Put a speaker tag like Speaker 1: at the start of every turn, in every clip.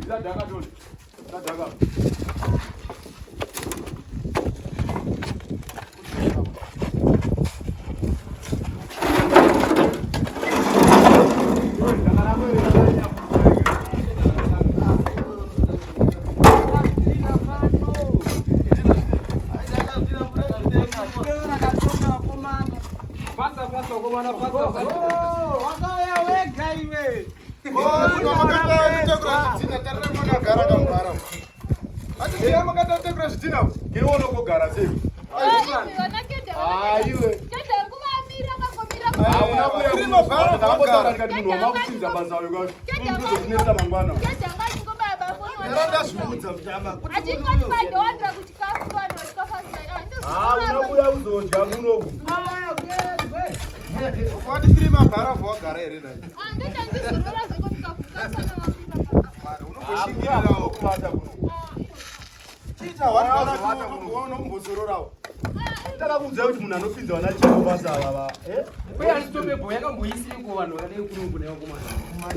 Speaker 1: Sadhaka toni. Sadhaka.
Speaker 2: Wakauya wega iwe.
Speaker 1: Makatatekura zvidhina iwe unogara sei? Aiwe. Hauna kuya ndikati munhu wamakuchinja basa uyu kwacho. Ndozvinetsa mangwana. Hauna kuya kuzodya kunoku.
Speaker 3: Unomboshingirirawo.
Speaker 1: Kuvata kunoku.
Speaker 3: Chiita unombozororawo.
Speaker 1: Takakuudza kuti munhu anopinza vana chavo basa ava va. Eh?
Speaker 2: Uye handitope yakamboisiriko vanhu vakadai kuno kuna vakomana.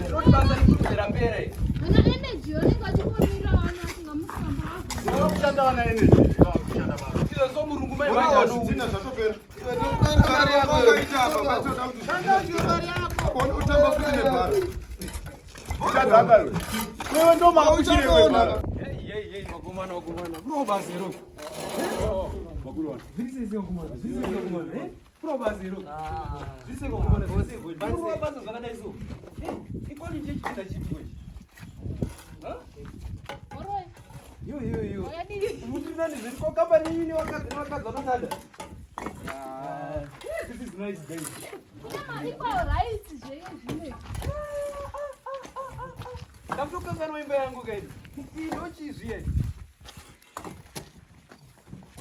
Speaker 2: Tinoti basa rikurudzira pera iri.
Speaker 1: Kushanda vana energy. Kushanda basa.
Speaker 2: Izvo so murungu mai
Speaker 3: Ona
Speaker 2: vacho
Speaker 3: zvidhina zvatopera. Utamba futi nebhara.
Speaker 1: Uchadhaka iwe. Iwe ndo makuchire iwe bhara.
Speaker 2: Hey, hey, hey, vakomana, vakomana. Kuno basa iro.
Speaker 1: Makuru wani.
Speaker 2: Zviri sei sei vakomana? Zviri sei vakomana? Eh? Kuno basa iro. Zviri sei vakomana? Zviri sei. Kuno basa zvakadai so. Eh, iquality yechidhina chipi kwechi? Ha? Yo, yo, yo. Muti nani zviri ko company ini wakadzi nevakadzi vanoshanda? Ah, this is nice guys. Ndakutokanganwa imba yangu guys. Iyi ndochii zviya?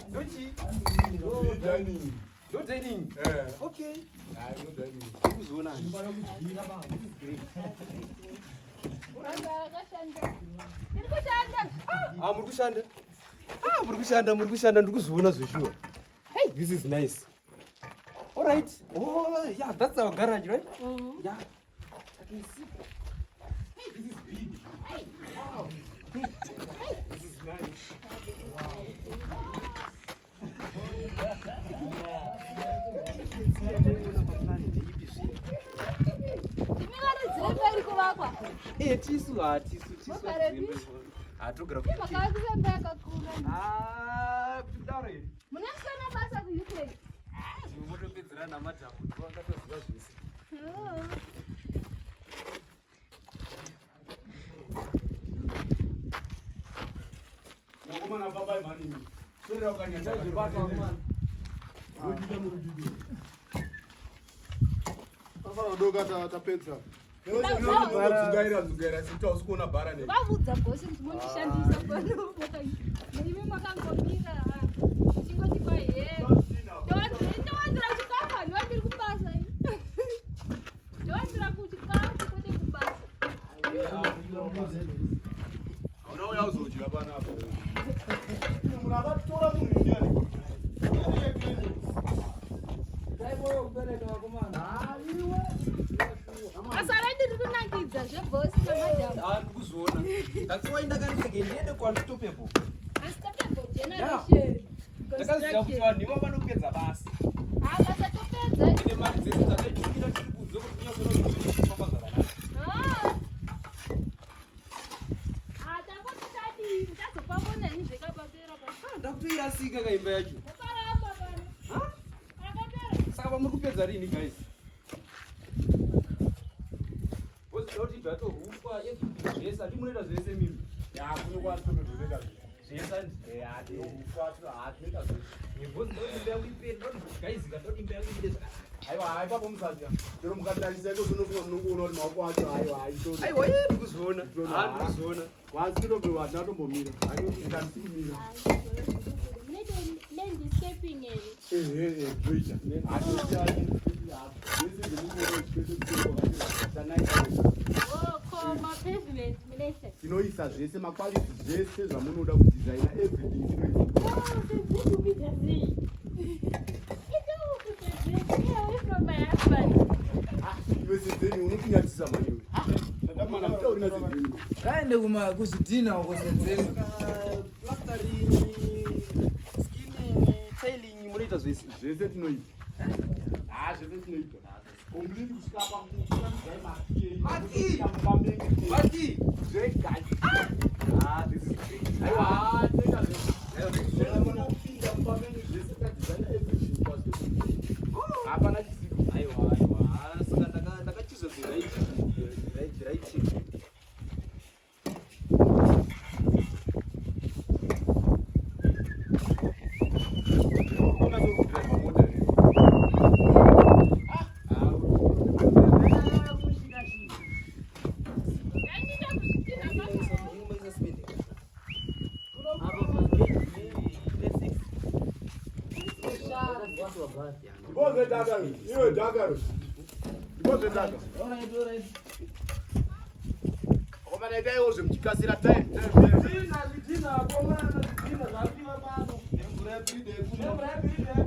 Speaker 2: Ndochii?
Speaker 1: Dining.
Speaker 2: Ndo dining.
Speaker 1: Eh.
Speaker 2: Okay.
Speaker 1: Hayi, no dining.
Speaker 2: Kuzoona. Ah, muri kushanda. Ah, muri kushanda, muri kushanda, ndiri kuzviona zveshuwa. Hey, this is nice. All right. Oh, yeah, that's our garage, right? Yeah. I can see. Hey, this is big. Wow. This is nice. Wow. Eh, tisu, ah, tisu, tisu.
Speaker 4: Wakarepi?
Speaker 2: Ah, togara kuti. Ah, kuti kudaro here.
Speaker 4: Munoshanda basa kuUK.
Speaker 2: Motopedzerana namadhamu, vakatoziva zvese.
Speaker 1: Vakomana fambai mhani. Sorera ukanyanya.
Speaker 3: Afana kudoka tapedza.
Speaker 1: Dzungaira dzungaira sekuti hausi kuona bhara nei.
Speaker 4: Vavudza bosi kuti mundishandisa pano. Imi makangomira. Chingoti kwa he. Ndowanzira chikafu hanhu vandiri kubasa. Ndowanzira kuchikafu kwete kubasa.
Speaker 1: Hauna uya uzodya panapa. Munhu akatora munhu ndiani?
Speaker 4: Basa redu riri kunakidza zvebosi namadhamu.
Speaker 2: Ah, ndikuzoona. That's why ndakarege ndiende kwaUnstoppable.
Speaker 4: Unstoppable generation.
Speaker 2: Ndakaziva kuti vanhu ivo vanopedza basa.
Speaker 4: Ah, basa topedza.
Speaker 2: Ine mari dzese dzataitumira tiri kunze kuti kunyatsona kuti zvinofamba zvakanaka.
Speaker 4: Ah. Ah, tangoti tadii, tazopavona ini zvekapapera pa.
Speaker 2: Ah, ndakutoirasika kaimba yacho.
Speaker 4: Ukaramba pano.
Speaker 2: Ha?
Speaker 4: Akapera.
Speaker 2: Saka pamuri kupedza rini guys? Kuti zvatorukwa everything zvese, handi munoita zvese mimi.
Speaker 1: Ya, kuno kwaUnstoppable
Speaker 2: Zvese handi.
Speaker 1: Ya, tinokufa tinoita zvese.
Speaker 2: Because ndoti imba yangu ipere, ndoti guys, ndoti imba yangu ipere zvakanaka.
Speaker 1: Aiwa, hai papo musadya. Chero mukatarisa iko kunofunga munongoona kuti maoko acho aiwa aitoni.
Speaker 2: Aiwa, iye ndikuzoona. Ah, ndikuzoona.
Speaker 1: KwaUnstoppable hatina tombomira. Handisi kumira.
Speaker 4: Munoita landscaping here.
Speaker 1: Ehe, eh, toita. Zvese zvemunoona
Speaker 4: Oh, ko mapavement munoita.
Speaker 1: tinoisa zvese maquality zvese zvamunoda kudesigna everything tinoisa.
Speaker 4: Oh, sezvikuita sei? Itokuita sei? Stay away from my husband.
Speaker 1: Iwe sezeni unotinyadzisa mani iwe. Mana kuna senzeni.
Speaker 5: Kaende kuma kuzvidhina uko senzeni.
Speaker 2: Plastering, skinning, tiling munoita zvese.
Speaker 1: Zvese tinoita. Ah, zvese tinoita. Complete kusvika pakutsvagai maki.
Speaker 2: Maki!
Speaker 1: Maki.
Speaker 2: Maki! Zvega. Ah, this is great. Aiwa, tinoita zvese. Aiwa,
Speaker 1: Kupinda mumba menyu zvese tadesigna everything pasi. Hapana chisiko.
Speaker 2: Aiwa, aiwa. Saka ndakachiza the right, the right thing.
Speaker 1: Unazokudrive mota here?
Speaker 4: Ndaindiita kuzvidhina basa.
Speaker 2: Munoisa cement.
Speaker 1: Ndibozve dhaka iwe dhaka. Ndibozve dhaka.
Speaker 5: Alright, alright.
Speaker 1: Komana itaiwo zvemuchikasira time. Time.
Speaker 2: Zvidhina, zvidhina, komana, zvidhina zvapiwa pano.
Speaker 3: Nemvura yebhiridha yekumwa.
Speaker 2: Nemvura yebhiridha.